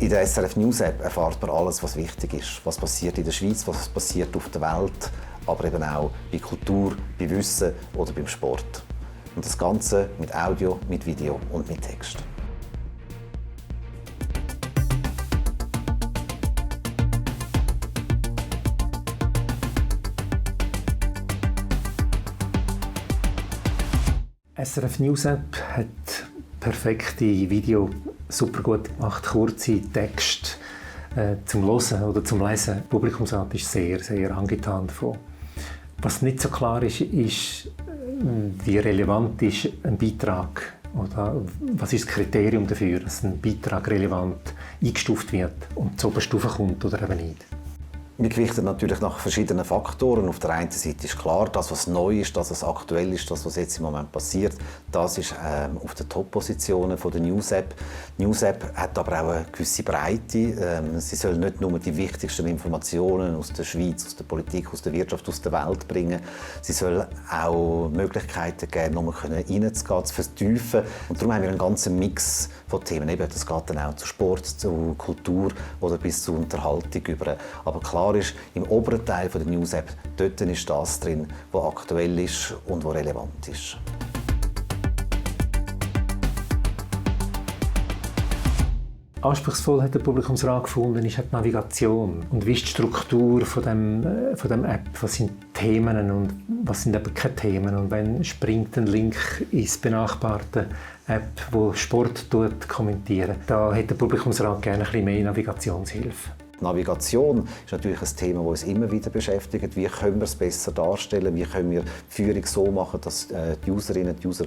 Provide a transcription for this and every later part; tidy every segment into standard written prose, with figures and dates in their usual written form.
In der SRF News App erfahrt man alles, was wichtig ist. Was passiert in der Schweiz, was passiert auf der Welt, aber eben auch bei Kultur, bei Wissen oder beim Sport. Und das Ganze mit Audio, mit Video und mit Text. SRF News App hat perfekte Video, super gut gemacht, kurze Texte zum Hören oder zum Lesen. Die Publikumsrat ist sehr, sehr angetan davon. Was nicht so klar ist, ist, wie relevant ist ein Beitrag oder was ist das Kriterium dafür, dass ein Beitrag relevant eingestuft wird und zur Oberstufe kommt oder eben nicht. Wir gewichten natürlich nach verschiedenen Faktoren. Auf der einen Seite ist klar, das, was neu ist, das, was aktuell ist, das, was jetzt im Moment passiert, das ist auf den Top-Positionen der News-App. Die News-App hat aber auch eine gewisse Breite. Sie soll nicht nur die wichtigsten Informationen aus der Schweiz, aus der Politik, aus der Wirtschaft, aus der Welt bringen. Sie soll auch Möglichkeiten geben, nochmal reinzugehen, zu vertiefen. Und darum haben wir einen ganzen Mix von Themen. Das geht dann auch zu Sport, zu Kultur oder bis zur Unterhaltung über. Aber klar ist, im oberen Teil der News-App, dort ist das drin, was aktuell ist und was relevant ist. Anspruchsvoll hat der Publikumsrat gefunden, ist die Navigation. Und wie ist die Struktur von dem App? Was sind Themen und was sind eben keine Themen? Und wenn springt ein Link ins benachbarte App, wo Sport kommentiert, da hätte der Publikumsrat gerne ein bisschen mehr Navigationshilfe. Die Navigation ist natürlich ein Thema, das uns immer wieder beschäftigt. Wie können wir es besser darstellen? Wie können wir die Führung so machen, dass die Userinnen und User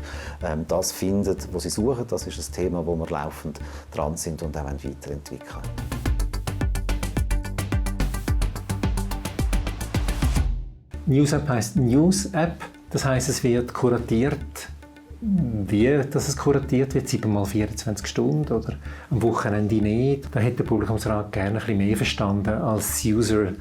das finden, was sie suchen? Das ist ein Thema, wo wir laufend dran sind und auch weiterentwickeln. News App heisst News App. Das heisst, es wird kuratiert. Wie dass es kuratiert wird, 7x24 Stunden oder am Wochenende nicht. Da hätte der Publikumsrat gerne ein bisschen mehr verstanden als User,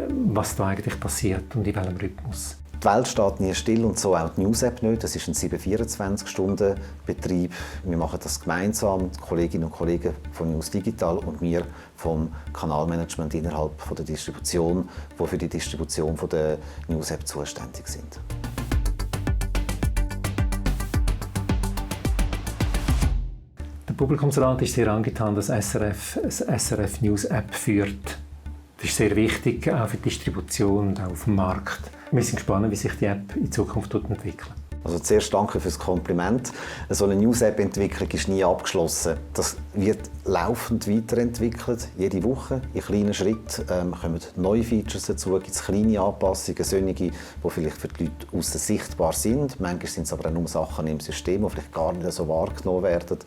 was da eigentlich passiert und in welchem Rhythmus. Die Welt steht nie still und so auch die News-App nicht. Das ist ein 7-24-Stunden-Betrieb. Wir machen das gemeinsam, die Kolleginnen und Kollegen von News Digital und wir vom Kanalmanagement innerhalb der Distribution, die für die Distribution der News-App zuständig sind. Der Publikumsrat ist sehr angetan, dass SRF eine SRF News App führt. Das ist sehr wichtig, auch für die Distribution und auch auf dem Markt. Wir sind gespannt, wie sich die App in Zukunft entwickelt. Also zuerst danke für das Kompliment. So eine News-App-Entwicklung ist nie abgeschlossen. Das wird laufend weiterentwickelt, jede Woche. In kleinen Schritten kommen neue Features dazu, gibt es kleine Anpassungen, solche, die vielleicht für die Leute aussen sichtbar sind. Manchmal sind es aber auch nur Sachen im System, die vielleicht gar nicht so wahrgenommen werden.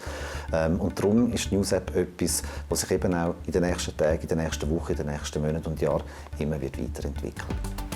Und darum ist die News-App etwas, das sich eben auch in den nächsten Tagen, in den nächsten Wochen, in den nächsten Monaten und Jahren immer weiterentwickeln wird.